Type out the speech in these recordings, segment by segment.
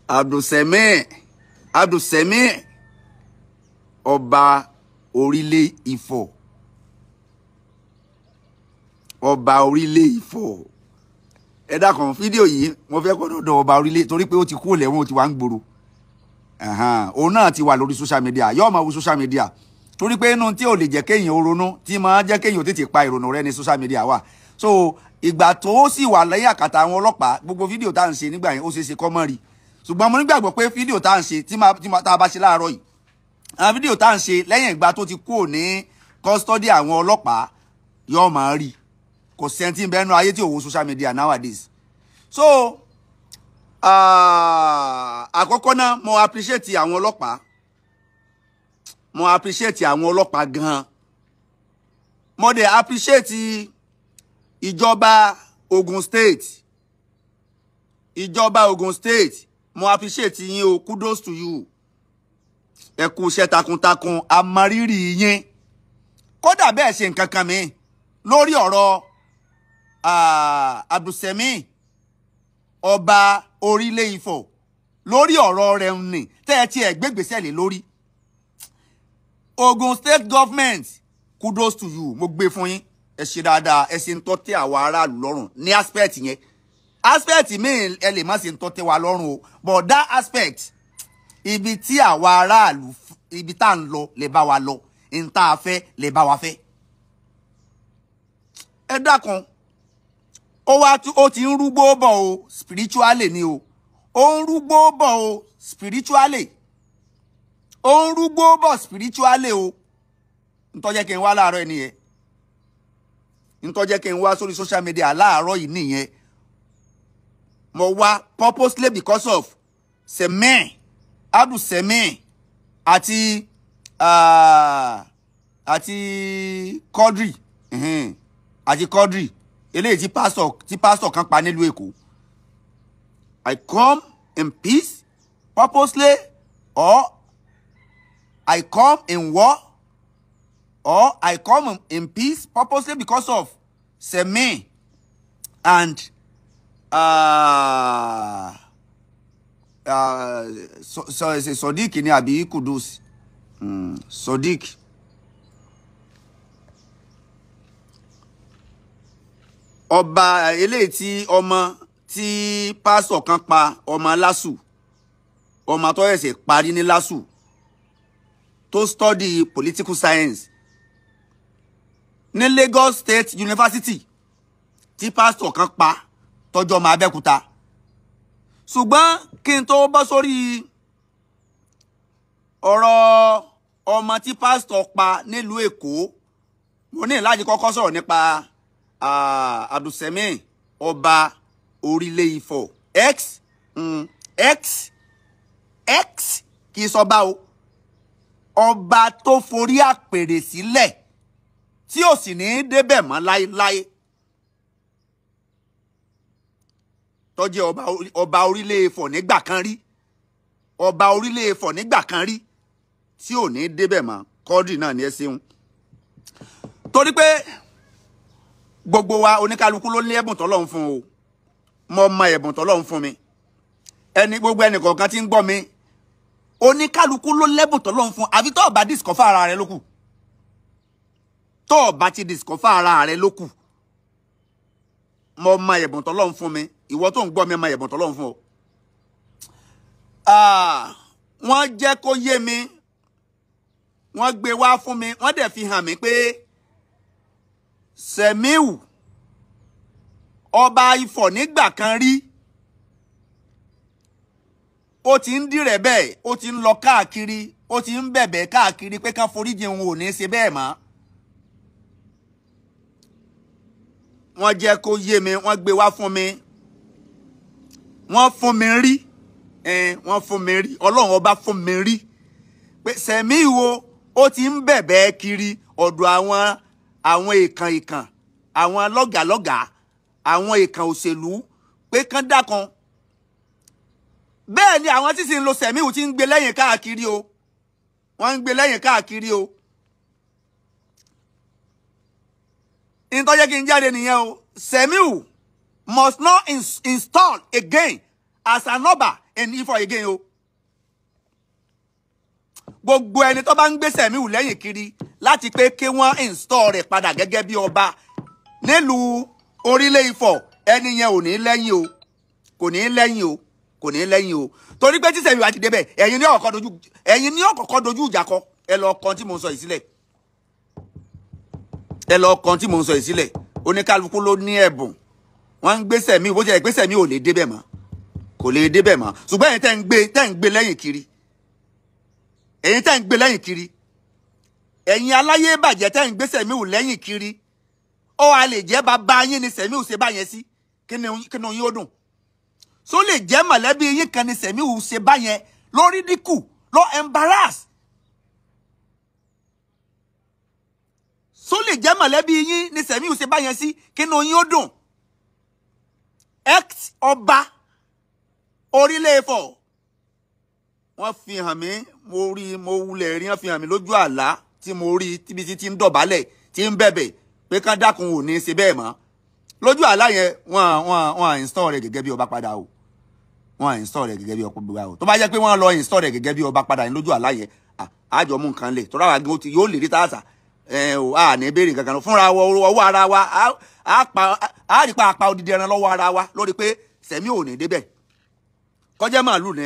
Abdulsemi Abdulsemi ọba orílẹ̀ Ifọ̀, ọba orílẹ̀ Ifọ̀. Ẹ dákun, fídíò yìí mo fẹ́ kó dọ̀dọ̀ ọba orílẹ̀, torí pé ó ti kú lẹ́wọ̀n, ó ti wà ń gbòòrò. Òun náà ti wà lórí social media, yóò máa wo social media, torí pé inú tí ò lè jẹ́ kéèyàn ó ronú, tí máa jẹ́ kéèyàn ó tètè pa ìrònú rẹ ní social media wà. So ìgbà tó sì wà lẹ́yìn àkàtà àwọn ọlọ́pàá, gbogbo fídíò tá à ń ṣe nígbà yẹn, ó ṣeé ṣe kọ́ mọ́ rí. Ṣùgbọ́n mo nígbàgbọ́ pé fídíò tá à ń ṣe tí tá a bá ṣe láàárọ̀ yìí, àwọn fídíò tá à ń ṣe lẹ́yìn ìgbà tó ti kúrò ní custody àwọn ọlọ́pàá, yóò máa rí. Kò sẹ́ńtì ń bẹ́nu ayé tí ò wo social media nowadays. So àkọ́kọ́ náà, mo appreciate àwọn ọlọ́pàá, mo appreciate àwọn ọlọ́pàá gan-an. Mo dẹ̀ appreciate ìjọba Ogun State, ìjọba Ogun State, mo appreciate yín o. Kudos to you, ẹ kú iṣẹ́ takuntakun, a mọ rírì yín. Kódà bẹ́ẹ̀ ṣe nǹkan kan mi lórí ọ̀rọ̀ Abdulsemi ọba orílẹ̀ Ifọ̀, lórí ọ̀rọ̀ rẹ̀ ń nì tẹ́ ẹ tiẹ̀ gbégbèsè lé lórí. Ogun State government, kudos to you, mo gbé fún yín. Ẹ ṣe dáadáa, ẹ ṣe ń tọ́ tẹ́ àwa aráàlú lọ́rùn ní aspect yẹn. Aspect míì, ẹ lè má ṣe ń tọ́ tẹ́ wa lọ́rùn o, but that aspect, ibi tí àwa aráàlú, ibi tá à ń lọ lè bá wa lọ, n tá a fẹ́ lè bá wa fẹ́. Ẹ dákun, ó wá ó ti ń rúgbó bọ̀ o, spiritually ni o. Ó ń rúgbó bọ̀ o, spiritually. Ó ń rúgbó bọ̀ spiritually o. Ntọ́jẹ́ kí n wá láàárọ̀ ẹ nìyẹn, ntọ́jẹ́ kí n wá sórí social media láàárọ̀ yìí nìyẹn. Mo wá purposely because of Seme Abdulsemi àti Quadri, àti Quadri eléyìí tí pásítọ̀ kan pa nílùú Èkó. I come in peace purposely, or I come in war, or I come in peace purposely because of Seme and so, Sodiq ni àbí Kudus, Sodiq. Ọba eléyìí tí ọmọ tí pásítọ̀ kan pa, ọmọ LASU, ọmọ tó ṣẹ̀ṣẹ̀ parí ní LASU, tó study political science ní Lagos State University, tí pásítọ̀ kan pa, tọ́jú ọmọ Abẹ́òkúta. Ṣùgbọ́n kí n tó bọ́ sórí ọ̀rọ̀ ọmọ tí pásítọ̀ pa nílùú Èkó, mo ní láti kọ́kọ́ sọ̀rọ̀ nípa Abdulsemi ọba orílẹ̀ Ifọ̀, ex ex ex kì í sọba o, ọba tó forí àpèrè sílẹ̀ tí ò sì ní í débẹ̀ mọ́ láéláé, tó jẹ́ ọba orílẹ̀ Ifọ̀ nígbà kan rí, ọba orílẹ̀ Ifọ̀ nígbà kan rí tí ò ní débẹ̀ mọ́. Kọ́dì náà ní, ẹ ṣeun, torí pé gbogbo wa, oníkálukú ló ní ẹ̀bùn tọ́lọ́run fún o. Mo mọ ẹ̀bùn tọ́lọ́run fún mi. Ẹni gbogbo ẹnì kọ̀ọ̀kan tí ń gbọ́ mi, oníkálukú ló lẹ́bùn tọ́lọ́run fún, àfi tó o bá discover ara rẹ lókù. Tó o bá ti discover ara rẹ lókù. Mo mọ ẹ̀bùn tọ́lọ́run fún mi, ìwọ tó ń gbọ́ mi mọ ẹ̀bùn tọ́lọ́run fún ọ. Wọ́n jẹ́ kó yé mi, wọ́n gbé wá fún mi, wọ́n dẹ̀ fi hàn mí pé Sẹ̀míù ọba Ifọ̀ nígbà kan rí, ó ti ń dìrẹ̀ bẹ́ẹ̀, ó ti ń lọ káàkiri, ó ti ń bẹ̀bẹ̀ káàkiri pé kán foríjì òun, ò ní ṣe bẹ́ẹ̀ mọ́. Wọ́n jẹ́ kó yé mi, wọ́n gbé wá fún mi, wọ́n fún mi rí, wọ́n fún mi rí, Ọlọ́run ọba fún mi rí pé Sẹ̀míù o, ó ti ń bẹ̀bẹ̀ kiri ọ̀dọ̀ àwọn èèkàn ìkàn, àwọn lọ́gàlọ́gà, àwọn èèkàn òṣèlú pé kán dákan. Bẹ́ẹ̀ ni àwọn tí sì ń lo Sẹ̀míù ti ń gbé lẹ́yìn káàkiri o, wọ́n ń gbé lẹ́yìn káàkiri o. Ìtọ́ jẹ́ kí n jáde nìyẹn o. Sẹ̀míù must not install again as an ọba in Ifọ̀ again o. Gbogbo ẹni tó bá ń gbé Sẹ̀míù lẹ́yìn kiri láti pé kí wọ́n install rẹ̀ padà gẹ́gẹ́ bí ọba nílùú orílẹ̀ Ifọ̀, ẹni yẹn ò ní lẹ́yìn o, kò ní lẹ́yìn o, kò ní lẹ́yìn o. Torí pé tí Sẹ̀míù àti débẹ̀, ẹ̀yin ní ọ̀kọ̀ọ̀kan dojú ìjà kọ. Ẹ lọ kan tí mò ń sọ yìí sílẹ̀, ẹ lọ kan tí mò ń sọ yìí sílẹ̀. Oníkálukú ló ní ẹ̀bùn. Wọ́n ń gbé Sẹ̀míù, bó ṣe pé Sẹ̀míù ò lè débẹ̀ mọ́, kò lè débẹ̀ mọ́. Ṣùgbọ́n ẹ̀yin tẹ́ ń gbé lẹ́yìn kiri, ẹ̀yin tẹ́ ń gbé lẹ́yìn kiri, ẹ̀yin aláyé bàjẹ́ tẹ́ ń gbé Sẹ̀míù lẹ́yìn kiri, ó a lè jẹ́ bàbá yín ni Sẹ̀míù ṣe báyẹn sí, kí ni yín ó dùn? Só lè jẹ́ mọ̀lẹ́bí yín kan ni Sẹ̀míù ṣe báyẹn lórí dínkù, lọ embarrass. Só lè jẹ́ mọ̀lẹ́bí yín ni Sẹ̀míù ṣe báyẹn sí, kí ni yín ó dùn? Ex ọba orílẹ̀ Ifọ̀, wọ́n fi hàn mí, mo rí, mo wulẹ̀ rí, wọ́n fi hàn mí lójú àlá tí mo rí tíbi tí ń dọ̀bálẹ̀ tí ń bẹ̀bẹ̀ pé kán dákun ò ní ṣe bẹ́ẹ̀ mọ́. Lójú àlá yẹn wọ́n install rẹ̀ gẹ́gẹ́ bí ọba padà o, wọ́n install rẹ̀ gẹ́gẹ́ bí ọba padà o. Tó bá jẹ́ pé wọ́n lọ install rẹ̀ gẹ́gẹ́ bí ọba padà ní lójú àlá yẹn, àjọ mú nǹkan lè tọ́ra wa gan yóò lè rí tààtà ẹ o, a ní béèrè kankan fúnra ọwọ́ ara wa, a rí pa apá odidi ẹran lọ́wọ́ ara wa lórí pé Sẹ̀míù ò ní débẹ̀. Kọjá màálù ní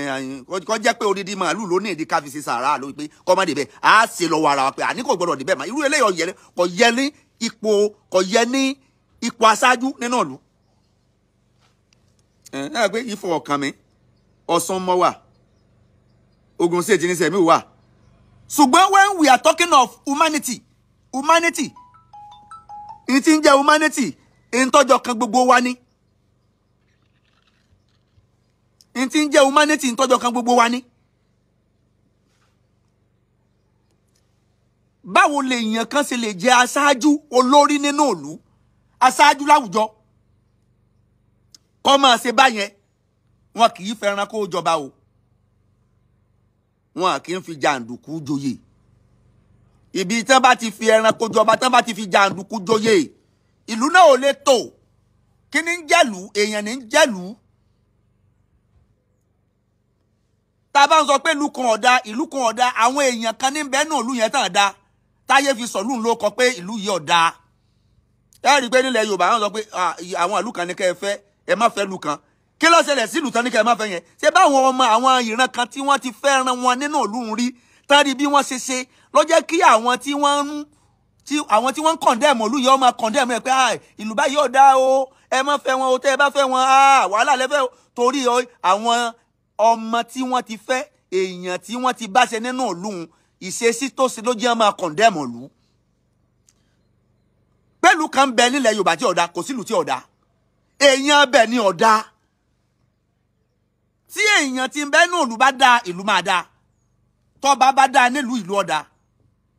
kọjá pé odidi màálù ló ní ìdí ká fi ṣe sàrà lórí pé kọ́ má débẹ̀, a ṣe lọ́wọ́ ara wa pé àní kò gbọdọ̀ débẹ̀ mọ́. Irú eléyìí kò yẹ ní ipò, kò yẹ ní ipò aṣáájú nínú ìlú. Ẹ ẹ pé Ifọ̀ ọ̀kan mi, Ọ̀ṣun mọ́ wà, Ògùn State ní Sẹ̀míù wà. Ṣùgbọ́n when we are talking of humanity, humanity, ìyí tí ń jẹ́ humanity, ìtọ́jọ kan gbogbo wa ni. Ìyí tí ń jẹ́ humanity, ìtọ́jọ kan gbogbo wa ni. Báwo lèèyàn kan ṣe lè jẹ́ aṣáájú olórí nínú ìlú, aṣáájú láwùjọ, kọ́ máa ṣe báyẹn? Wọn kì í fẹ́ràn kó jọba o, wọn kì í fi jàǹdùkú joyè. Ibi tán bá ti fi ẹranko jọba, tán bá ti fi jàǹdùkú joyè, ìlú náà ò lè tò. Kí ni ń jẹ́lú? Èèyàn ní ń jẹ́lú. Tá a bá ń sọ pé ìlú kan ọ̀dà, ìlú kan ọ̀dà, àwọn èèyàn kan ní bẹ́ẹ̀ náà ìlú yẹn tàn dá, táyé fi sọ̀lú ló kọ pé ìlú yìí ọ̀dà. Ẹ rí i pé nílẹ̀ Yorùbá wọ́n sọ pé àwọn ìlú kan ní kẹ́ ẹ fẹ́, ẹ má fẹ́ ìlú kan. Kí ló ṣẹlẹ̀ sí ìlú tán ní kẹ́ ẹ má fẹ́ yẹn? Ṣé báwọn ọmọ àwọn ìran kan tí wọ́n ti fẹ́ràn wọn nínú ìlú ń rí tán rí bí wọ́n ṣe ṣe ló jẹ́ kí àwọn tí wọ́n ń kọ̀ndẹ́mù ìlú yìí ọmọ kọ̀ndẹ́mù ẹ̀ pé ìlú báyìí ò dáa o, ẹ má fẹ́ wọn o, tẹ́ ẹ bá fẹ́ wọn wàhálà lẹ́fẹ́ o. Torí àwọn ọmọ tí wọ́n ti fẹ́, èèyàn tí wọ́n ti bá ṣe nínú ìlú, ìṣesí tó ṣe ló jẹ́ ọmọ kọ̀ndẹ́mù ìlú. Pẹ̀lú kan bẹ nílẹ̀ Yorùbá tí ọ̀dà, kò sílùú tí ọ̀dà, èèyàn bẹ̀ ni ọ̀dà. Tí èèyàn ti bẹ́ nù ìlú bá dáa, ìlú máa dáa. Tọ́ba bá dáa nílùú, ìlú ọ̀dà.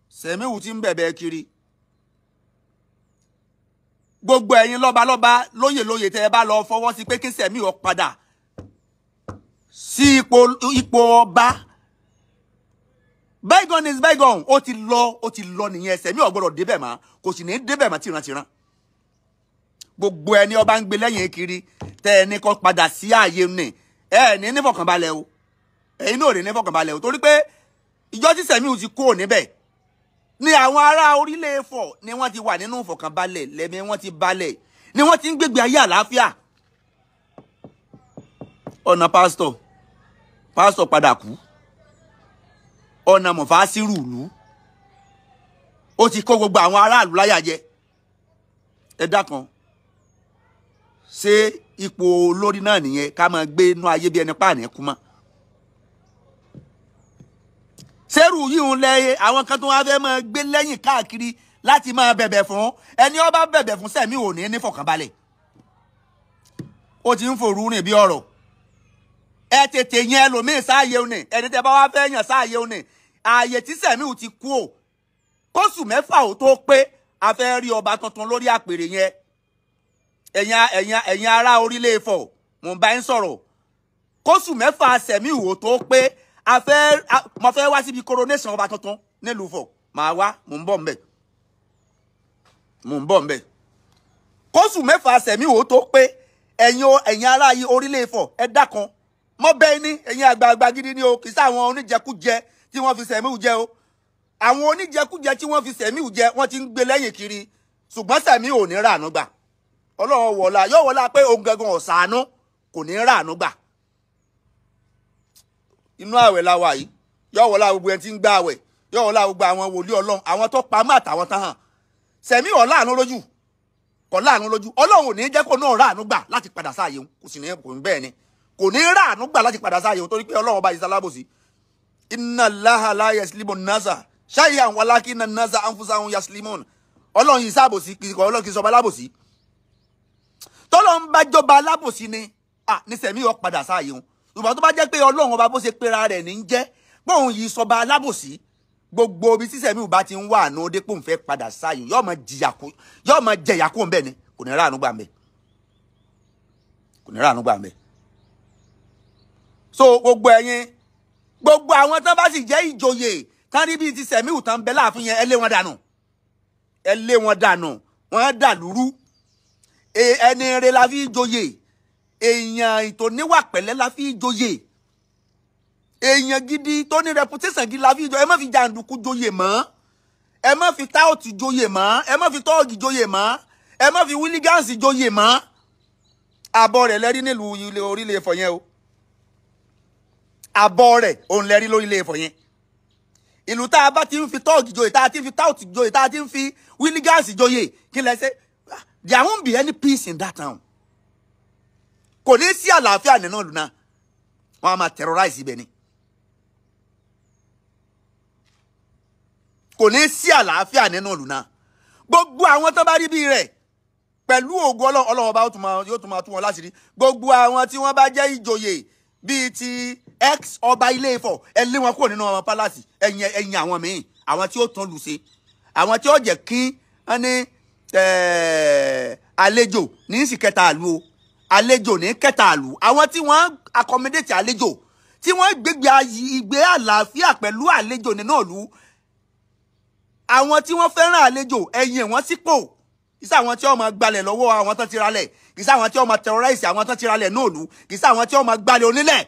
Sẹ̀míù ti ń bẹ̀bẹ̀ kiri. Gbogbo ẹ̀yin lọ́balọ́ba lóyè lóyè tẹ́ ẹ bá lọ fọwọ́ sí pé kí Sẹ̀míù padà sí ipò ọba. Bygone is bygone. Ó ti lọ, ó ti lọ nìyẹn. Sẹ̀míù ò gbọ́dọ̀ débẹ̀ mọ́, kò sì ní débẹ̀ mọ́ tìrantìran. Gbogbo ẹni ọba ń gbé lẹ́yìn kiri tẹ́ ẹni kọ́ padà sí ààyè nì, ẹ ní nífọ̀kànbalẹ̀ o, ẹ̀yin náà ò ní nífọ̀kànbalẹ̀ o. Torí pé ìjọ tí Sẹ̀míù ti kúrò níbẹ̀ ni àwọn ará orílẹ̀ Ifọ̀ ni wọ́n ti wà nínú ìfọ̀kànbalẹ̀, lẹ́mí wọ́n ti balẹ̀, ni wọ́n ti ń gbégbé ayé àlàáfíà. Ọ̀nà pásítọ̀ padà kú, ọ̀nà mọ̀fásírù ìlú, ó ti kó gbogbo àwọn aráàlú láyà jẹ. Ẹ dákan, ṣé ipò olórí náà nìyẹn ká máa gbé inú ayé bí ẹni páàní kú mọ́? Sẹ́rù yìí ń lẹ àwọn kan tó wá fẹ́ máa gbé lẹ́yìn káàkiri láti máa bẹ̀bẹ̀ fún ẹni ó bá bẹ̀bẹ̀ fún Sẹ̀míù ò ní ní fọkànbalẹ̀. Ó ti ń fòrú rìn bí ọ̀rọ̀. Ẹ tètè yẹn ẹlòmíín sáàyè òní, ẹni tẹ́ bá wá fẹ́ yàn sáàyè òní, ààyè tí Sẹ̀míù ti kú ò kóṣù mẹ́fà ò tó pé a fẹ́ rí ọba tuntun lórí àpèrè yẹn. Ẹ̀yin ará orílẹ̀ Ifọ̀, mò ń bá yín sọ̀rọ̀. Kóṣù mẹ́fà Sẹ̀míù ò tó pé mo fẹ́ wá síbi coronation ọba tuntun nílùú Ifọ̀. Màá wá, mò ń bọ̀ ńbẹ̀, mò ń bọ̀ ńbẹ̀. Kóṣù mẹ́fà Sẹ̀míù ò tó pé ẹ̀yin ará orílẹ̀ Ifọ̀, ẹ dákan, Mo bẹ̀ ní ẹ̀yin àgbààgbà gidi ni o, kì í sáwọn oníjẹkújẹ tí wọ́n fi Sẹ̀míù jẹ o. Àwọn oníjẹkújẹ tí wọ́n fi Sẹ̀míù jẹ wọ́n ti ń gbé lẹ́yìn kiri, ṣùgbọ́n Sẹ̀míù ò ní ràánú gbà. Ọlọ́run wọlá yóò wọlá pé òun gangan ọ̀sánú kò ní ràánú gbà. Inú àwẹ̀ la wà yìí, yóò wọlá gbogbo ẹni tí ń gbà àwẹ̀, yóò wọlá gbogbo àwọn wòlíì Ọlọ́run, àwọn tó pamọ́ àtàwọn tán hàn. Sẹ̀míù ò láàánú lójú, kò láàánú lójú. Ọlọ́run ò ní jẹ́ kó náà ràánú gbà láti padà sáàyè òun, kò sì ní kò ní bẹ́ẹ̀ ni kò ní ràánú gbà láti padà sáàyè òun, torí pé Ọlọ́run ọba ìsalábòsí. Inna Allaha la yaslimu nasa shay'an walakinna nasa anfusahum yaslimun. Ọlọ́run yìí sábòsí, kì í kọ́ Ọlọ́run kì í sọba alábòsí. Tọ́lọ́run bá jọba alábòsí ni ní Sẹ̀míù ó padà sáàyè òun. Ṣùgbọ́n tó bá jẹ́ pé Ọlọ́run ọba bó ṣe pera rẹ̀ ní jẹ́ bóun yìí sọba alábòsí, gbogbo ibi tí Sẹ̀míù bá ti ń wà àánú dé pòun fẹ́ padà sáàyè yóò máa jìyà kó, yóò máa jẹ̀yà kó ń bẹ̀ ni, kò ní ráàánú gbà ń bẹ̀, kò ní ráàánú gbà ń bẹ̀. So gbogbo ẹ̀yin, gbogbo àwọn tán bá sì jẹ́ ìjòyè tán rí bíi ti Sẹ̀míù tán bẹ láàfin yẹn, ẹ lé wọn dànù, ẹ lé wọn dànù, wọn dà lúrú. Ẹni rere la fi joyè, èèyàn tó níwà pẹ̀lẹ́ la fi joyè, èèyàn gidi tó ní reputation gidi la fi joyè. Ẹ má fi jàǹdùkú joyè mọ́, ẹ má fi táòtì joyè mọ́, ẹ má fi tọ́ọ̀gì joyè mọ́, ẹ má fi wílígánsì joyè mọ́. Àbọ̀ rẹ̀ lẹ́rí nílùú ilé orílẹ̀ Ifọ̀ yẹn o, àbọ̀ rẹ̀ òun lẹ́rí lórílẹ̀ Ifọ̀ yẹn. Ìlú tá a bá ti ń fi tọ́ọ̀gì joyè, tá a ti ń fi táòtì joyè, tá a ti ń fi wílígánsì joyè, kí lẹ ṣe? There won't be any peace in that town. Kò ní sí àlàáfíà nínú ìlú náà, wọ́n á máa terrorize ibẹ̀ ni. Kò ní sí àlàáfíà nínú ìlú náà. Gbogbo àwọn tó bá rí bí rẹ̀ pẹ̀lú ògo Ọlọ́run ọba yóò tún máa tú wọn láṣìírí. Gbogbo àwọn tí wọ́n bá jẹ́ ìjòyè bíi ti ex ọba Ilé Ifọ̀, ẹ lé wọn kúrò nínú ọmọ pálásì, ẹ̀yìn àwọn míì, àwọn tí ó tán lù ṣe, àwọn tí ó jẹ́ kí wọ́n ní àlejò ní sì kẹta àlù o, àlejò ní kẹta àlù, àwọn tí wọ́n accommodate àlejò, tí wọ́n gbégbé ìgbé àlàáfíà pẹ̀lú àlejò nínú ìlú, àwọn tí wọ́n fẹ́ràn àlejò, ẹ̀yìn wọn sípò. Kì í ṣe àwọn tí wọ́n máa gbalẹ̀ lọ́wọ́ àwọn tán ti ralẹ̀, kì í ṣe àwọn tí wọ́n máa terrorize àwọn tán ti ralẹ̀ náà ìlú, kì í ṣe àwọn tí wọ́n máa gbalẹ̀ onílẹ̀,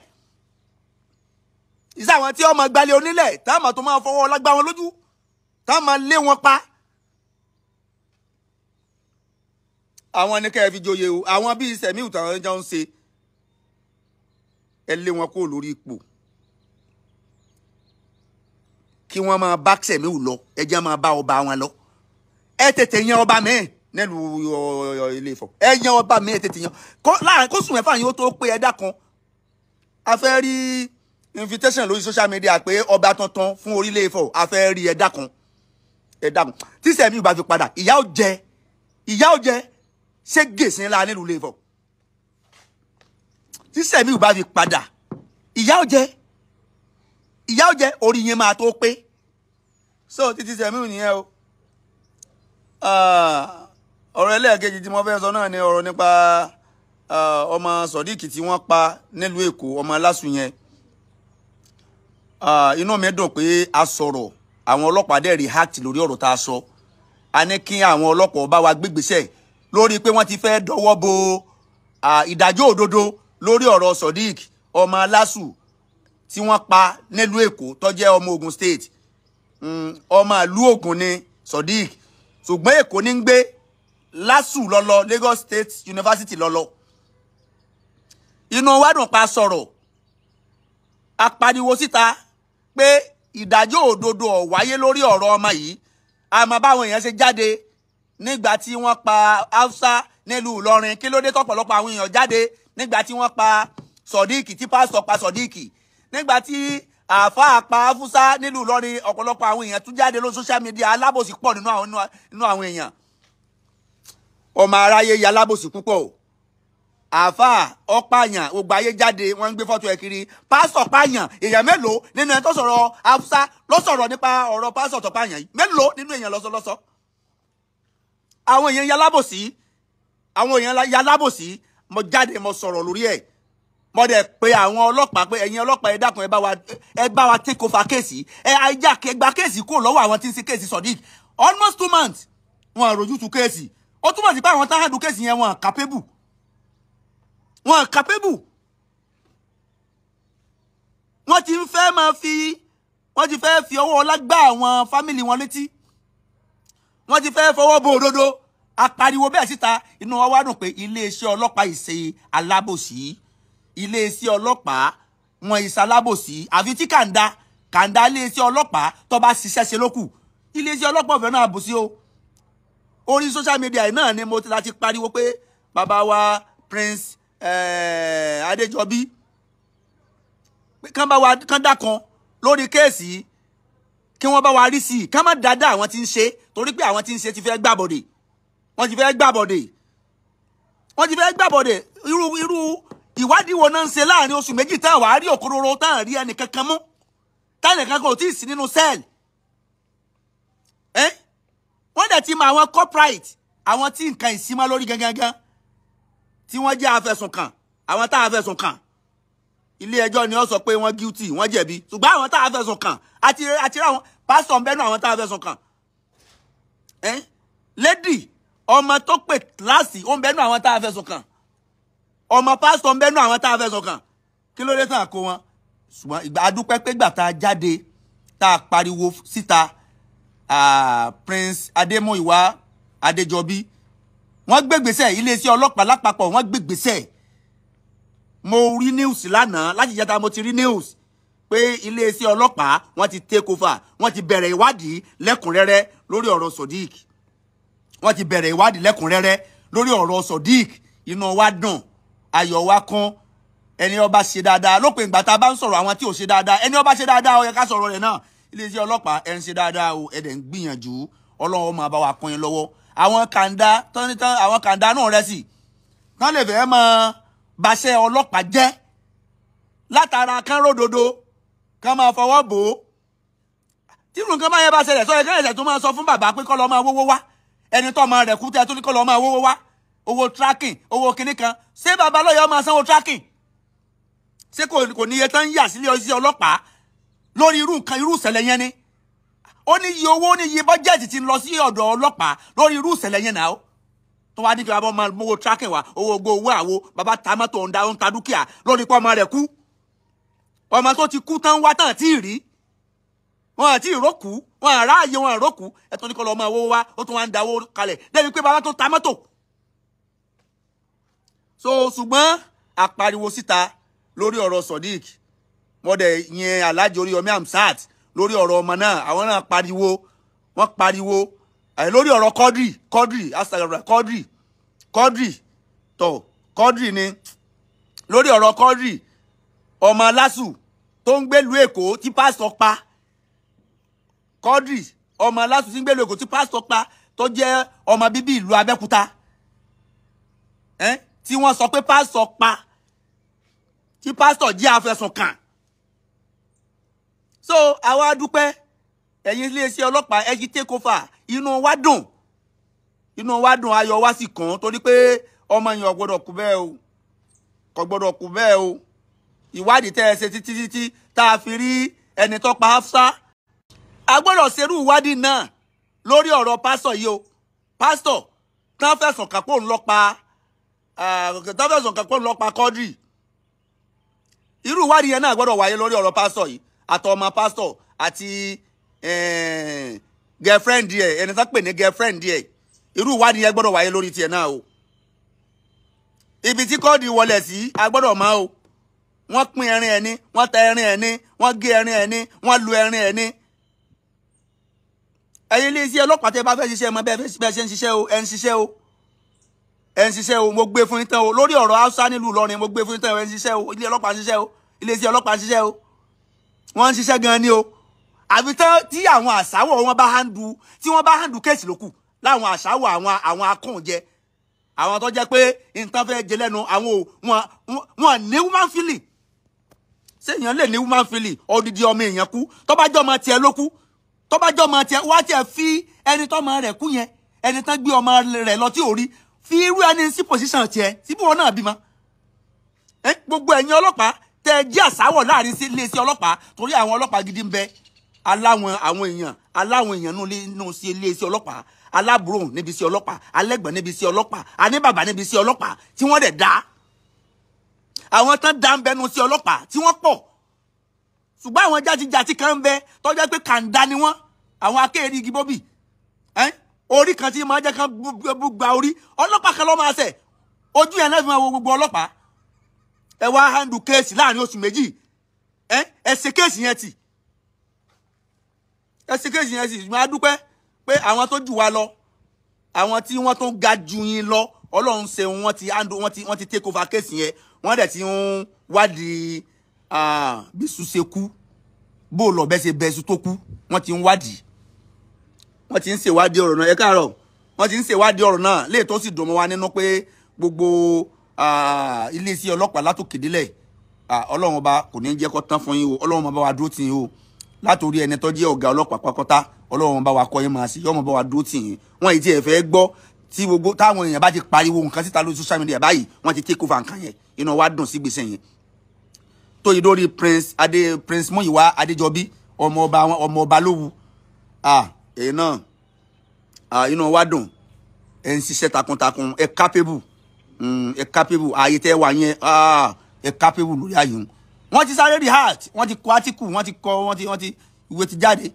kì í ṣe àwọn tí wọ́n máa gbalẹ̀ onílẹ̀ táwọn tó máa fọwọ́ lágbá wọn lójú, táwọn máa lé wọn pa. Àwọn ní kẹ́ ẹ fi joyè o, àwọn bíi Sẹ̀míù táwọn jọ ń ṣe, ẹ lé wọn kúrò lórí ipò, kí wọ́n máa bá Sẹ̀míù lọ, ẹ jẹ́ máa bá ọba wọn lọ. Ẹ tètè yan ọba míì nílùú Ilé Ifọ̀, ẹ yan ọba míì, ẹ tètè yan láàrin kó sùn mẹ́fà yín ó tó pé. Ẹ dákan, a fẹ́ rí invitation lórí social media pé ọba tuntun fún orílẹ̀ Ifọ̀, a fẹ́ rí. Ẹ dákan, ẹ dákan, tí Sẹ̀míù bá fi padà, ìyà ó jẹ, ìyà ó jẹ ṣé gèsè ńlá nílùú Ilé Ifọ̀. Tí Sẹ̀míù bá fi padà, ìyà ó jẹ, ìyà ó jẹ, orí yẹn máa tó pé. So títí Sẹ̀míù nìyẹn o. Ọ̀rọ̀ ẹlẹ́ẹ̀kejì tí mo fẹ́ sọ náà ni ọ̀rọ̀ nípa ọmọ Sodiq tí wọ́n pa nílùú Èkó, ọmọ Lásù yẹn. Inú mi dùn pé a sọ̀rọ̀, àwọn ọlọ́pàá dẹ̀ react lórí ọ̀rọ̀ tá a sọ. A ní kí àwọn ọlọ́pàá bá wa gbégbèsè lórí pé wọ́n ti fẹ́ dọwọ́ bo ìdájọ́ òdodo lórí ọ̀rọ̀ Sodiq ọmọ Lásù tí wọ́n pa nílùú Èkó, tó jẹ́ ọmọ Ògùn State. Ọmọ ìlú Ògùn ni Sodiq, ṣùgbọ́n Èkó ní ń gbé, Lásù lọ́lọ́, Lagos State University lọ́lọ́. Inú wa dùn pa sọ̀rọ̀, a pariwo síta pé ìdájọ́ òdodo ò wáyé lórí ọ̀rọ̀ ọmọ yìí. Àmọ́ báwọn èèyàn ṣe jáde nígbà tí wọ́n pa Hausa nílùú Ìlọrin, kí ló dé tọ́pọ̀lọpọ̀ àwọn èèyàn jáde nígbà tí wọ́n pa Sodiq, tí pásítọ̀ pa Sodiq, nígbà tí àáfàá pa Haúsá nílùú Ìlọrin, ọ̀pọ̀lọpọ̀ àwọn èèyàn tún jáde lórí social media. Alábòsí pọ̀ nínú àwọn èèyàn, ọmọ aráyé ya alábòsí púpọ̀ o. Àáfàá ọ̀pààyàn, gbogbo ayé jáde, wọ́n ń gbé fọ́tò ẹ̀ kiri. Pásítọ̀ pààyàn, èèyàn mélòó nínú ẹni tó sọ̀rọ̀ Haúsá ló sọ̀rọ̀ nípa ọ̀rọ̀ pásítọ̀ tó pààyàn yìí? Mélòó nínú èèyàn lọ́sọ̀lọ́sọ̀? Àwọn èèyàn ya alábòsí, àwọn èèyàn ya alábòsí. Mo jáde, mo sọ̀rọ̀ lórí ẹ̀, mo dẹ̀ pé àwọn ọlọ́pàá pé ẹ̀yin ọlọ́pàá, ẹ dákun, ẹ bá wa take over kéèsì, ẹ ajá gba kéèsì kúrò lọ́wọ́ àwọn tí ń ṣe kéèsì Sodiq. Almost 2 months wọn rojú tu kéèsì. Ó túmọ̀ sí pé àwọn táwọn handle kéèsì yẹn, wọn capable, wọn capable. Wọ́n ti ń fẹ́ máa fi, wọ́n ti fẹ́ fi ọwọ́ ọlá gbá àwọn family wọn létí. Wọ́n ti fẹ́ fọwọ́ bo òdodo. Apariwo bẹ́ẹ̀ síta, inú wa wá dùn pé iléeṣẹ́ ọlọ́pàá ìṣe alábòsí. Iléeṣẹ́ ọlọ́pàá wọn ìṣe alábòsí. Àfi tí kàńdá kàńdá iléeṣẹ́ ọlọ́pàá tó bá ṣiṣẹ́ ṣe lókù. Iléeṣẹ́ ọlọ́pàá ọ̀fẹ́ náà àbòsí o. Orí social media náà ni mo ti láti pariwo pé bàbá wa Prince Adéjọbí kán bá wa kán dákan lórí case, kí wọ́n bá wa rí sí i, kán má dáadáa àwọn tí ń ṣe, torí pé àwọn tí ń ṣe ti fẹ́ gbàbọ̀dè. Wọ́n ti fẹ́ gbàbọ̀dè, wọ́n ti fẹ́ gbàbọ̀dè. Irú ìwádìí wo náà ń ṣe láàrin oṣù 2 tán wàá rí òkúròrò, tán rí ẹnì kankan mú, tán ẹnì kankan ò tí ì sí nínú cell? Wọ́n dẹ̀ ti mọ àwọn corporate, àwọn tí nǹkan ìsímọ́ lórí gangan tí wọ́n jẹ́ afẹ̀sùn kàn. Àwọn tá a fẹ̀sùn kàn, ilé ẹjọ́ ni ó sọ pé wọ́n guilty, wọ́n jẹ̀bi. Ṣùgbọ́n àwọn tá a fẹ̀sùn kàn, àti àwọn pásítọ̀ ń bẹ́nu àwọn tá a fẹ̀sùn kàn. Lady ọmọ tó pè kíláàsì ó ń bẹ́nu àwọn tá a fẹ̀sùn kàn. Ọmọ pásítọ̀ ń bẹ́nu àwọn tá a fẹ̀sùn kàn. Kí ló dé tàn kó wọn? Ṣùgbọ́n ìgbà adúpẹ́ pé gbà tá a jáde, tá a pariwo síta, Prince Adémúyìwá Adéjọbí, wọ́n gbégbèsè. Iléeṣẹ́ ọlọ́pàá lápapọ̀, wọ́n gbégbèsè. Mo rí news lánàá, láti ìjẹta mo ti rí news pé iléeṣẹ́ ọlọ́pàá wọ́n ti take over, wọ́n ti bẹ̀rẹ̀ ìwádìí lẹ́kùnrẹ́rẹ́ lórí ọ̀rọ̀ Sodiq. Wọ́n ti bẹ̀rẹ̀ ìwádìí lẹ́kùnrẹ́rẹ́ lórí ọ̀rọ̀ Sodiq. Inú wa dùn, ayọ̀ wa kún. Ẹni ó bá ṣe dáadáa, lópin ìgbà tá a bá ń sọ̀rọ̀ àwọn tí ò ṣe dáadáa, ẹni ó bá ṣe dáadáa, ó yẹ ká sọ̀rọ̀ rẹ̀ náà. Iléeṣẹ́ ọlọ́pàá, ẹ ń ṣe dáadáa o, ẹ dẹ̀ ń gbìyànjú. Ọlọ́run máa bá wa kún yín lọ́wọ́. Àwọn kàńdá tán, àwọn kàńdá náà rẹ̀ sì tán lè fẹ́ mọ baṣẹ́ ọlọ́pàá jẹ́ látara kán ródodo, kán máa fọwọ́ bò ó. Tí nǹkan bá yẹn bá ṣẹlẹ̀, sọ yẹ kán ẹ̀sẹ̀ tó máa sọ fún bàbá pé kọ́ lọ́ máa wówó wá. Ẹni tó ọmọ rẹ̀ kú tẹ́ tó ní kọ́ lọ́ máa wówó wá, owó tracking, owó kinní kan. Ṣé bàbá lọ́yọ̀ máa sanwó tracking? Ṣé kò ní iye tán ń yà sílé ọsí ọlọ́pàá lórí irú nǹkan, irú ìṣẹ̀lẹ̀ yẹn ni? Ó ní iye owó, ní iye bọ́jẹ̀tì ti lọ sí ọ̀dọ̀ ọlọ́pàá lórí irú ìṣẹ̀lẹ̀ yẹn náà, tó wá ní kí bàbá máa mówó tracking wá, owó ogbó, owó àwo. Bàbá ta mọ́tò, ń da, ń ta dúkìá lórí pé ọmọ rẹ̀ kú. Ọmọ tó ti kú tán wá tán tí ì rí wọn àti ìrókù wọn, àráàyè wọn àrókù. Ẹ tó ní kọ́ lọ́ máa wówó wá, ó tún wá ń dáwó kalẹ̀ débi pé bàbá tó ta mọ́tò. So ṣùgbọ́n àpariwo síta lórí ọ̀rọ̀ Sodiq, wọ́n dẹ̀ yẹn Alhaji Oríyọmí Hamzat lórí ọ̀rọ̀ ọmọ náà, àwọn náà pariwo, wọ́n pariwo lórí ọ̀rọ̀ Quadri. Quadri asàgbà Quadri, Quadri tó Quadri ni, lórí ọ̀rọ̀ Quadri ọmọ LASU tó ń gbèlú Èkó tí pásítọ̀ pa. Quadri ọmọ LASU tí ń gbèlú Èkó tí pásítọ̀ pa, tó jẹ́ ọmọ bíbí ìlú Abẹ́òkúta, tí wọ́n sọ pé pásítọ̀ pa, tí pásítọ̀ jẹ́ afẹ̀sùn kàn. So àwa dúpẹ́, ẹ̀yin iléeṣẹ́ ọlọ́pàá, ẹ ti take over. Inú wa dùn, inú wa dùn, ayọ̀ wa sì kàn, torí pé ọmọ yẹn ò gbọ́dọ̀ kú bẹ́ẹ̀ o, kò gbọ́dọ̀ kú bẹ́ẹ̀ o. Ìwádìí tẹ́ ẹ ṣe títí títí tá a fi rí ẹni tó pa Hafsa, a gbọ́dọ̀ ṣerú ìwádìí náà lórí ọ̀rọ̀ pásítọ̀ yìí o. Pásítọ̀ tán fẹ̀sùn kàn pé òun ló pa, tán fẹ̀sùn kàn pé òun ló pa Quadri, irú ìwádìí yẹn náà gbọ́dọ̀ wáyé lórí ọ̀rọ̀ pásítọ̀ yìí, àtọmọ pásítọ̀ àti girlfriend ẹ, ẹni tó pè ní girlfriend ẹ. Irú ìwádìí yẹn gbọ́dọ̀ wáyé lórí tiẹ̀ náà o. Ibi tí Quadri wọlé sí, a gbọ́dọ̀ mọ̀ o. Wọ́n pín ẹrin ẹni, wọ́n ta ẹrin ẹni, wọ́n gé ẹrin ẹni, wọ́n lu ẹrin ẹni. Ẹ̀yin iléeṣẹ́ ọlọ́pàá, tẹ́ bá fẹ́ ṣiṣẹ́, mọ bẹ́ẹ̀ ṣe ń ṣiṣẹ́ o. Ẹ ń ṣiṣẹ́ o, ẹ ń ṣiṣẹ́ o. Mo gbé fún yín tán o. Lórí ọ̀rọ̀ Hausa nílùú Ìlọrin, mo gbé fún yín tán o. Ẹ ń ṣiṣẹ́ o, ilé ọlọ́pàá ń ṣiṣẹ́ o, iléeṣẹ́ ọlọ́pàá ń ṣiṣẹ́ o, wọ́n ń ṣiṣẹ́ gan-an ni o. Àfi tán tí àwọn àṣàwọ̀ wọn bá handle, tí wọ́n bá handle case lókù láwọn àṣàwọ̀, àwọn akóúnjẹ, àwọn tó jẹ́ pé nǹkan fẹ́ jẹ lẹ́nu àwọn ò wọn ní human feeling. Ṣé èèyàn lè ní human feeling? Odidi ọmọ èèyàn kú, tó bá jẹ́ ọmọ tiẹ̀ ló kú, tó bá jẹ́ ọmọ tiẹ̀, wá tiẹ̀ fi ẹni tọ́mọ rẹ̀ kú yẹn, ẹni tán gbé ọmọ rẹ̀ lọ tí ò rí, fi irú ẹni sí position tiẹ̀ síbí wọn náà bímọ. Gbogbo ẹ̀yin ọlọ́pàá tẹ jẹ́ àsáwọ̀ láàrin sí iléeṣẹ́ ọlọ́pàá, torí àwọn ọlọ́pàá gidi ń bẹ, aláwọn àwọn èèyàn, aláwọn èèyàn nínú sí iléeṣẹ́ ọlọ́pàá, aláàbúrò níbi sí ọlọ́pàá, alẹ́gbọ̀n níbi sí ọlọ́pàá, aníbàbà níbi sí ọlọ́pàá tí wọ́n dẹ̀ dá. Àwọn tán dá ń bẹnu sí ọlọ́pàá tí wọ́n pọ̀. Ṣùgbọ́n àwọn játijàti kan ń bẹ tó jẹ́ pé kàńdá ni wọ́n, àwọn akéèrè igi bóbì, orí kan tí máa jẹ́ kán gba orí ọlọ́pàá kan ló máa ṣẹ̀, ojú yẹn náà fi máa wo gbogbo ọlọ́pàá. Ẹ wá handle kéèsì láàrin oṣù 2, ẹ ṣe kéèsì yẹn tì, ẹ ṣe kéèsì yẹn tì. Ṣùgbọ́n a dúpẹ́ pé àwọn tó jù wá lọ, àwọn tí wọ́n tó ga jù yín lọ, Ọlọ́run ṣe wọ́n ti handle, wọ́n ti take over kéèsì yẹn, wọ́n dẹ̀ ti ń wádìí bí sùn ṣe kú, bó lọ bẹ́ ṣe bẹ́ sùn tó kú, wọ́n ti ń wádìí, wọ́n ti ń ṣèwádìí ọ̀rọ̀ náà. Ẹ káàárọ̀, wọ́n ti ń ṣèwádìí ọ̀rọ̀ náà léè tó sì dùn mọ́ wa nínú pé gbogbo iléeṣẹ́ ọlọ́pàá látòkè délẹ̀, Ọlọ́run ọba kò ní jẹ́ kó tán fún yín o, Ọlọ́run ọba wa dúró tì yín o. Látòrí ẹni tó jẹ́ ọ̀gá ọlọ́pàá pátápátá, Ọlọ́run ọba wa kọ́ yín máa sí, yọ́mọ bá wa dúró tì yín. Wọ́n yìí tí ẹ fẹ́ gbọ́ tí gbogbo táwọn èèyàn bá ti pariwo nǹkan síta lórí social media báyìí, wọ́n ti take over nǹkan yẹn, inú wa dùn sí gbèsè yẹn. Tó yìí dórí Prince Adé, Prince Múyìwá Adéjọbí, ọmọ ọba, ọmọ ọba Lówù, èyí náà inú wa dùn. Ẹ ń ṣiṣẹ́ takuntakun, ẹ capable, ẹ capable, ààyè tẹ́ wà yẹn, ẹ capable lórí ààyè wọn. Wọ́n ti sáré react, wọ́n ti kọ article, wọ́n ti kọ, wọ́n ti ìwé ti jáde,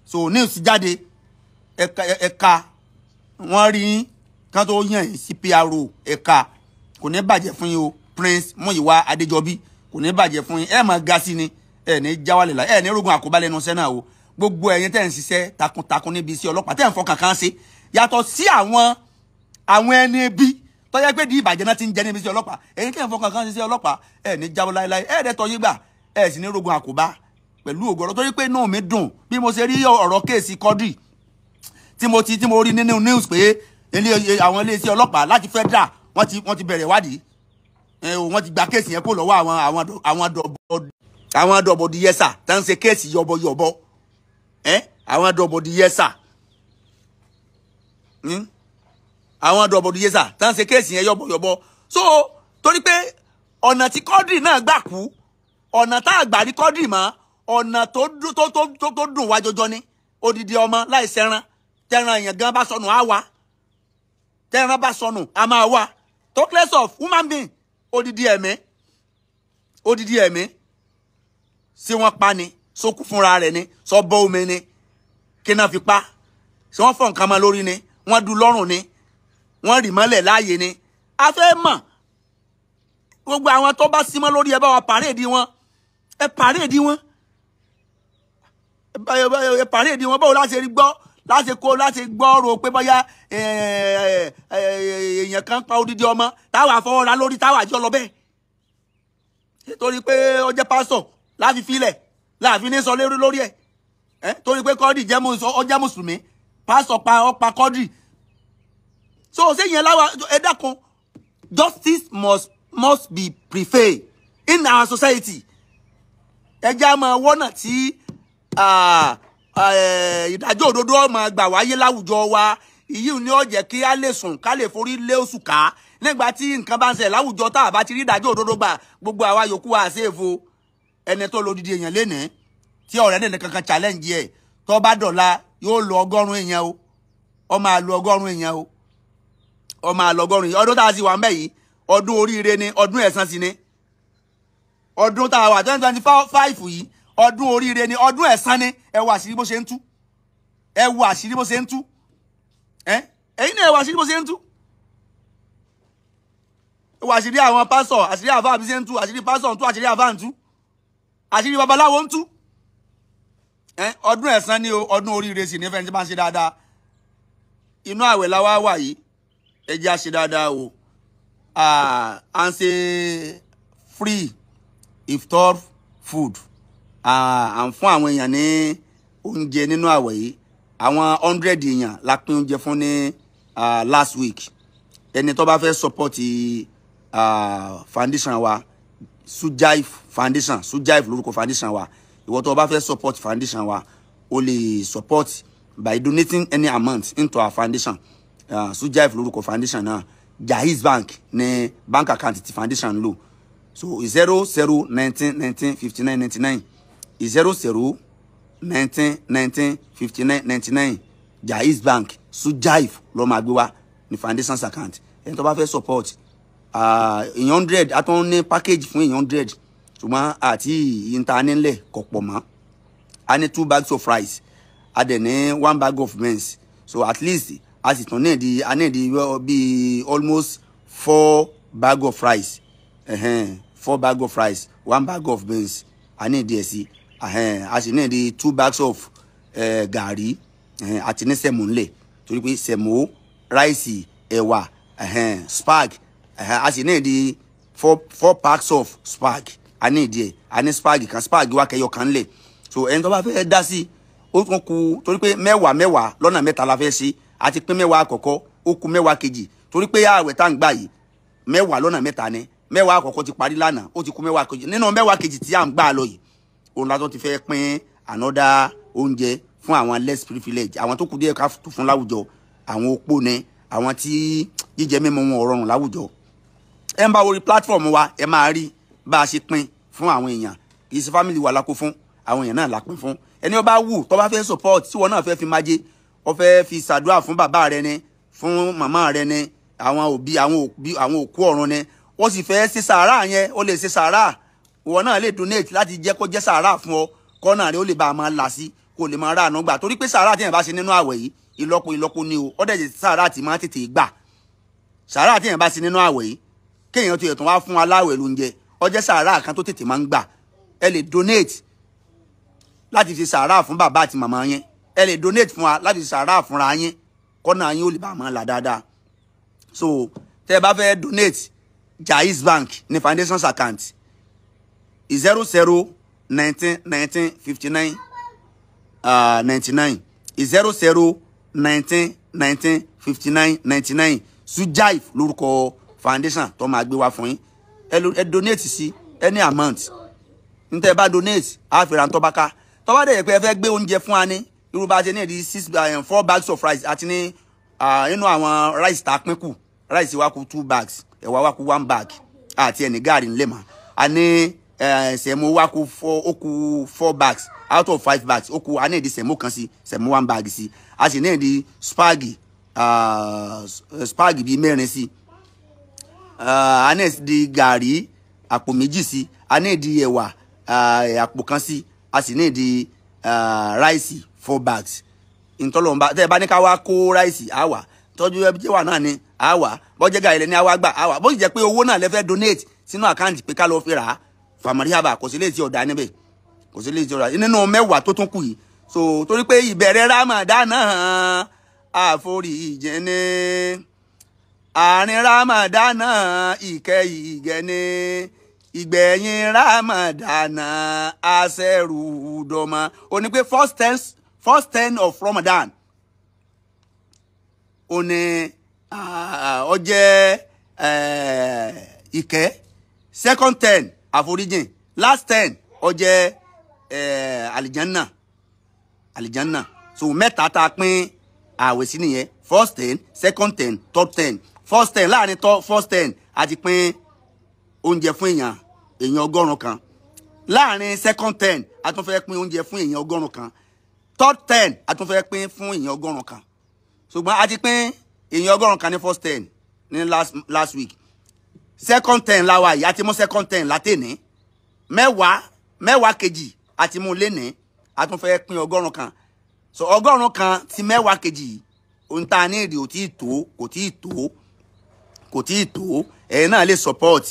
so news ti jáde, ẹ̀ka wọ́n rí yín kán tó yàn yín sí PRO ẹ̀ka. Kò ní bàjẹ́ fún yín o, Prince Múyìwá Adéjọbí, kò ní bàjẹ́ fún yín. Ẹ máa ga sí ni, ẹ ní jáwálẹ̀ la, ẹ ní rogun àkóbá lẹ́nu iṣẹ́ náà o. Gbogbo ẹ̀yin tẹ́ ń ṣiṣẹ́ takuntakun níbi iṣẹ́ ọlọ́pàá, tẹ́ ń fọkàn kan ṣe, yàtọ̀ sí àwọn ẹni bí tó jẹ́ pé di ìbàjẹ́ náà ti ń jẹ níbi iṣẹ́ ọlọ́pàá, ẹ̀yin tẹ́ ń fọkàn kan ṣiṣẹ́ ọlọ́pàá, ẹ ní jábọ́ láéláé, ẹ dẹ̀ tọ́ yín gbà, ẹ sì ní rogun àkóbá pẹ̀lú ògo Ọlọ́run. Torí pé inú mi dùn bí mo ṣe rí ọ̀rọ̀ kéèsì Quadri tí mo rí nínú news pé àwọn iléeṣẹ́ ọlọ́pàá láti federal wọ́n ti bẹ̀rẹ̀ ìwádìí, wọ́n ti gba kéèsì yẹn kó lọ́wọ́ àwọn dọ̀bọ̀dì yẹsà tá ń ṣe kéèsì yọ̀bọ̀yọ̀bọ̀, àwọn dọ̀bọ̀dì yẹsà, àwọn dọ̀bọ̀dì yẹsà tá ń ṣe kéèsì yẹn yọ̀bọ̀yọ̀bọ̀. So torí pé ọ̀nà tí Quadri náà gbà kú, ọ̀nà tá a gbà rí Quadri mọ́, ọ̀nà tó dùn wá jọjọ ni. Odidi ọmọ láì sẹ́ran, tẹ́ran èèyàn gan bá sọnù á wá, tẹ́ran bá sọnù á máa wá. Talk less of human being, odidi ẹ̀mí, odidi ẹ̀mí, ṣé wọ́n pa ni, sókú fúnra rẹ̀ ni, sọ bọ́ omi ni, kí náà fi pa, ṣé wọ́n fọ̀ nǹkan mọ́ lórí ni, wọ́n du lọ́rùn ni, wọ́n rì mọ́lẹ̀ láàyè ni. A fẹ́ mọ̀ gbogbo àwọn tó bá símọ́ lórí, ẹ bá wa pàréèdì wọn, ẹ pàréèdì wọn, ẹ pàréèdì wọn. Báwo láti rí gbọ́, láti kó, láti gbọ́ rò pé bóyá èèyàn kan pa odidi ọmọ táwa fọwọ́ra lórí, táwa jọ lọ bẹ́ẹ̀, torí pé ó jẹ́ pásítọ̀ láfi filẹ̀, láàfin ní sọ lérí lórí ẹ̀, torí pé Quadri jẹ́ mùsùlùmí, pásítọ̀ pa ó pa Quadri. So ṣé yẹn láwa, ẹ dákun, justice must be prevail in our society. Ẹ jẹ́ máa wọ́nà tí ìdájọ́ òdodo ọmọ gbà wáyé láwùjọ wa. Ìyí ni ó jẹ́ kí a lè sùn, ká lè forí lé oṣù ká nígbà tí nǹkan bá ń ṣẹlẹ̀ láwùjọ. Tá a bá ti rí ìdájọ́ òdodo gbà, gbogbo àwa yòókù wa ṣèfo. Ẹni tó lódìdí èèyàn lénìí tí ọ̀rẹ́ nìkan kankan challenge ẹ̀, tó bá dọ̀la yóò lo 100 èèyàn o, ó máa lo 100 èèyàn o, ó máa lo 100 èèyàn. Ọdún tá a sì wà ń bẹ̀ yìí, ọdún oríire ni, ọdún ẹ̀san sì ni. Ọdún tá a wà 2025 yìí, ọdún oríire ni, ọdún ẹ̀san ni. Ẹ wo àṣírí bó ṣe ń tú, ẹ wo àṣírí bó ṣe ń tú, ẹ̀yin náà ẹ wo àṣírí bó ṣe ń tú, ẹ wo àṣírí àwọn pásọ̀, àṣírí àfáà bí ṣe ń tú, àṣírí pásọ̀ ń tú, àṣírí àfáà ń tú, àṣírí babaláwo ń tú. Ọdún ẹ̀san ni o, ọdún oríire sì ní fẹ́ni tí bá ń ṣe dáadáa. Inú àwẹ̀ la wá wà yìí, ẹ jẹ́ á ṣe dáadáa o. À ń ṣe free iftar food, à ń fún àwọn èèyàn ní oúnjẹ nínú àwẹ̀ yìí. Àwọn 100 èèyàn la pín oúnjẹ fún ní last week. Ẹni tó bá fẹ́ support foundation wa, Sujaif Foundation, Sujaif lórúkọ foundation wa. Ìwọ tó bá fẹ́ support foundation wa, o lè support by donating any amount into our foundation. Sujaif lórúkọ foundation náà. Jaiz Bank ní bank account ti foundation lò. So 00 19 19 59 99, 00 19 19 59 99, Jaiz Bank, Sujaif ló máa gbé wá ní foundation's account. Ẹni tó bá fẹ́ support 100, a tún ní package fún 100. Ṣùgbọ́n àti ìyínta nílẹ̀ kò pọ̀ mọ́. A ní 2 bags of rice, a dẹ̀ ní 1 bag of maize. So at least a sì tún ní di a ní di bíi almost 4 bag of rice, 4 bag of rice, 1 bag of beans, a ní di ẹ̀ sí. A sì ní di 2 bags of gàrí, àti ní sẹ̀mó ńlẹ̀, torí pé sẹ̀mó, ráìsì, ẹ̀wà, spag, a sì ní di 4 packs of spag, a ní di ẹ̀, a ní spag kan, spag wa kẹyọ kan ńlẹ̀. So ẹni tó bá fẹ́ dá sí, ó tún kù, torí pé 10 10 lọ́nà 3 la fẹ́ ṣe. A ti pín 10 àkọ́kọ́, ó kù 10 kejì, torí pé ààwẹ̀ tá ń gbà yìí 10 lọ́nà 3 ni. 10 àkọ́kọ́ ti parí lánàá, ó ti kù 10 kejì. Nínú 10 kejì tí à ń gbà lọ yìí, òun la tún ti fẹ́ pín another oúnjẹ fún àwọn less privileged, àwọn tó kù díẹ̀ ká tó fún láwùjọ, àwọn opó ni, àwọn tí jíjẹ mímu wọn ò rọrùn láwùjọ. Ẹ ń bá orí platform wa, ẹ máa rí bá a ṣe pín fún àwọn èèyàn. Kì í ṣe family wa la kó fún, àwọn èèyàn náà la pín fún. Ẹni ó bá wù tó bá fẹ́ support, tí wọn náà fẹ́ fi májé, ó fẹ́ fi ṣàdúrà fún bàbá rẹ ni, fún màmá rẹ ni, àwọn òbí, àwọn òkú ọ̀run ni, ó sì fẹ́ ṣe sàárà yẹn, ó lè ṣe sàárà. Ìwọ náà lè donate láti jẹ́ kó jẹ́ sàárà fún ọ, kọ́nà rẹ ó lè bá a máa là sí, kó lè máa ráàánú gbà. Torí pé sàárà tí èèyàn bá ṣe nínú àwẹ̀ yìí, ìlọ́po ìlọ́po ni o. Ó dẹ̀ jẹ́ sàárà tí máa tètè gbà. Sàárà tí èèyàn bá ṣe nínú àwẹ̀ yìí, kéèyàn tó yẹ tán wá fún aláwẹ̀ lóúnjẹ, ó jẹ́ sàárà kan tó tètè máa ń gbà. Ẹ lè donate láti fi sàárà fún bàbá àti màmá yẹn, ẹ lè donate fún wa láti fi sàárà fúnra yín, kọ́nà yín ó lè bá a máa là dáadáa. So tẹ́ ẹ bá fẹ́ donate, Jaiz Bank ní foundations account 00 19 19 59 99, 00 19 19 59 99. Sujaif lórúkọ foundation tó máa gbé wá fún yín. Ẹ donate sí any amount. N tẹ́ bá donate, á fi ra ń tọ́ bá ká. Tó bá dẹ̀ yẹ pé ẹ fẹ́ gbé oúnjẹ fún wa ní irú bá a ṣe ní ìdí 4 bags of rice, àti ní inú àwọn rice tá a pín kù, rice wa kù 2 bags, ẹ̀wà wa kù 1 bag, àti ẹni gaari ńlẹ̀ mọ́. A ní sẹ̀mó wa kù 4, ó kù 4 bags out of 5 bags, ó kù, a ní ìdí sẹ̀mó kan sí, sẹ̀mó 1 bag sí, a sì ní ìdí spag bíi 4 sí, a ní ìdí gàrí àpò 2 sí, a ní ìdí ẹ̀wà àpò kan sí, a sì ní ìdí ráìsì 4 bags. Ntọ́lọ́mba tẹ́ ẹ bá ní ká wá kó ráìsì, á wà, tọ́jú ẹbí wà náà ni á wà, bọ́jẹ́ gàrí lẹ́ni á wá gbà á wà. Bó sì jẹ́ pé owó náà lẹ fẹ́ donate sínú àkáǹtì pé ká lọ fi rà á, fàmọ́ríhàbà, kò sí lè ti ọ̀dà níbẹ̀, kò sí lè ti ọ̀dà nínú 10 tó tún kù yìí. So torí pé ìbẹ̀rẹ̀ Ramadan àforíjìn ni, àárín Ramadan ìkẹ́ ìgẹ̀ ni, ìgbẹ̀yìn Ramadan àṣẹrùdọ̀mọ́. Ó ní pé first 10 of Ramadan ó ní ó jẹ́ ìkẹ́, second 10 àforíjìn, last 10 ó jẹ́ àlìjánná, àlìjánná. So 3 tá a pín àwẹ̀ sí nìyẹn, first 10, second 10, third 10. First 10, láàrin first 10 a ti pín oúnjẹ fún èèyàn 100 kan. Láàrin second 10 a tún fẹ́ pín oúnjẹ fún èèyàn 100 kan. Third 10 a tún fẹ́ pín fún èèyàn 100 kan. Ṣùgbọ́n a ti pín èèyàn 100 kan ní first 10 ní last week. Second 10 láwa yìí, a ti mú second 10 látẹ̀ní. 10 kejì a ti mú lénìí, a tún fẹ́ pín 100 kan. So 100 kan ti 10 kejì, ohun tá a ní èdè ò tí ì tó, kò tí ì tó, kò tí ì tó. Ẹ̀yin náà lè support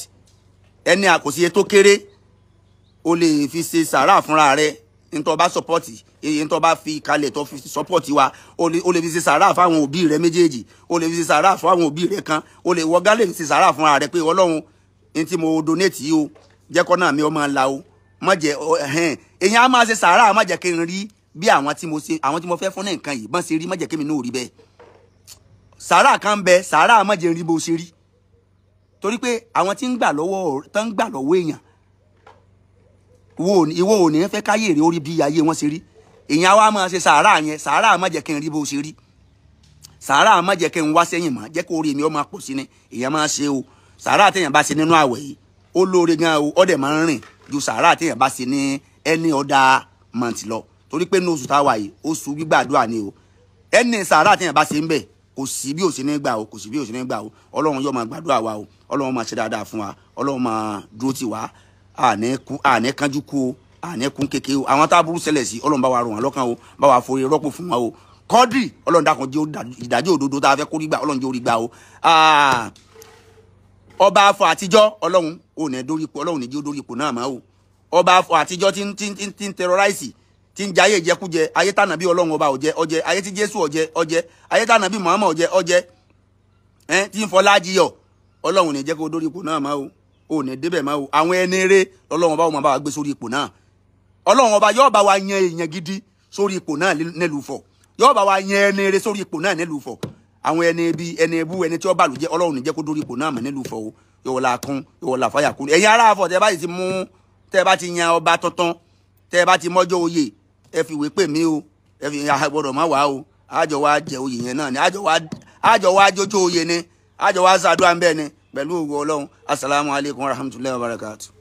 ẹni àkòsíye tó kéré, o lè fi ṣe sàárà fúnra rẹ. N tó bá support, èyí n tó bá fi kalẹ̀ tó fi support wa, o lè fi ṣe sàárà fáwọn òbí rẹ méjèèjì, o lè fi ṣe sàárà fáwọn òbí rẹ kan, o lè wọgá lè fi ṣe sàárà fúnra rẹ pé Ọlọ́run n tí mo donate yìí o, jẹ́ kọ́ náà mi ó máa la o, má jẹ́ ẹ̀hẹ́n. Èyàn á máa ṣe sàárà, má jẹ́ kí n rí bí àwọn tí mo ṣe, àwọn tí mo fẹ́ fún ní nǹkan yìí bọ́n ṣe rí, má jẹ́ kí mi náà rí bẹ́ẹ̀. Sàárà kan bẹ, sàárà má jẹ́ rí bó ṣe rí, torí pé àwọn tí ń gbà lọ́wọ́, tán ń gbà lọ́wọ́ èèyàn, ìwọ ò ní fẹ́ káyé rí orí bí ayé wọn ṣe rí. Èèyàn wa máa ṣe sàárà yẹn, sàárà má jẹ́ kí n rí bó ṣe rí, sàárà má jẹ́ kí n wá sẹ́yìn mọ́, jẹ́ kó orí mi ó máa pọ̀ sí ni. Èèyàn máa ṣe o. Sàárà téèyàn bá ṣe nínú àwẹ̀ yìí ó lóore gan o, ó dẹ̀ máa ń rìn ju sàárà téèyàn bá ṣe ní any other month lọ, torí pé ní oṣù táwa yìí oṣù gbígbàdúrà ni o. Ẹni sàárà téèyàn bá ṣe ń bẹ̀, kò sí bí ò sí ní gbà o, kò sí bí ò sí ní gbà o. Ọlọ́run yóò máa gbàdúrà wa o, Ọlọ́run máa ṣe dáadáa fún wa, Ọlọ́run máa dúró tì wá. Àní kú, àní kánjú kú o, àní kún kékeré o. Àwọn tá a burú ṣẹlẹ̀ sí, Ọlọ́run bá wa rọ̀ wọ́n lọ́kàn o, bá wa forí rọ́pò fún wọn o. Quadri, Ọlọ́run dákun jẹ́ ìdájọ́ òdodo tá a fẹ́ kó rí gbà, Ọlọ́run jẹ́ orí gbà o. Ọba afọ àtijọ́, Ọlọ́run ò ní dórí ipò, Ọlọ́run ní jẹ́ dórí ipò náà mọ́ o. Ọba afọ àtijọ́ tí ń terrorize, tí ń jayé ìjẹkújẹ, ayé tànà bí Ọlọ́run ọba ọ̀jẹ́ ọjẹ́, ayé tí Jésù ọ̀jẹ́ ọjẹ́, ayé tànà bí Muhammad ọ̀jẹ́ ọjẹ́, tí ń fọlá jiyọ̀, Ọlọ́run ní jẹ́ kó dórí ipò náà mọ́ o, ò ní débẹ̀ mọ́ o. Àwọn ẹni eré Ọlọ́run ọba wọn bá wa gbé sórí ipò náà. Ọlọ́run ọba yóò bá wa yan èèyàn gidi sórí ipò náà nílùú Ifọ̀, yóò bá wa yan ẹni eré sórí ipò náà nílùú Ifọ̀. Àwọn ẹni ibi, ẹni ebú, ẹni tí ó bàlújẹ́, Ọlọ́run ní jẹ́ kó dórí ipò náà mọ́ nílùú Ifọ̀ o. Yóò la kún, yóò la fàyà kún. Ẹ̀yin ará Ifọ̀, tẹ́ bá ti mú, tẹ́ bá ti yan ọba tuntun, tẹ́ bá ti mọ́jọ́ oyè, ẹ fi ìwé pè mí o, ẹ fi gbọ́dọ̀ má wá o. Àjọ wa jẹ oyè yẹn náà ni, àjọ wa jójó oyè ni, àjọ wa ṣàdúrà ń bẹ́ẹ̀ ni pẹ̀lú ògo Ọlọ́run. Assalamu alaikum warahmatullahi wabarakatuh.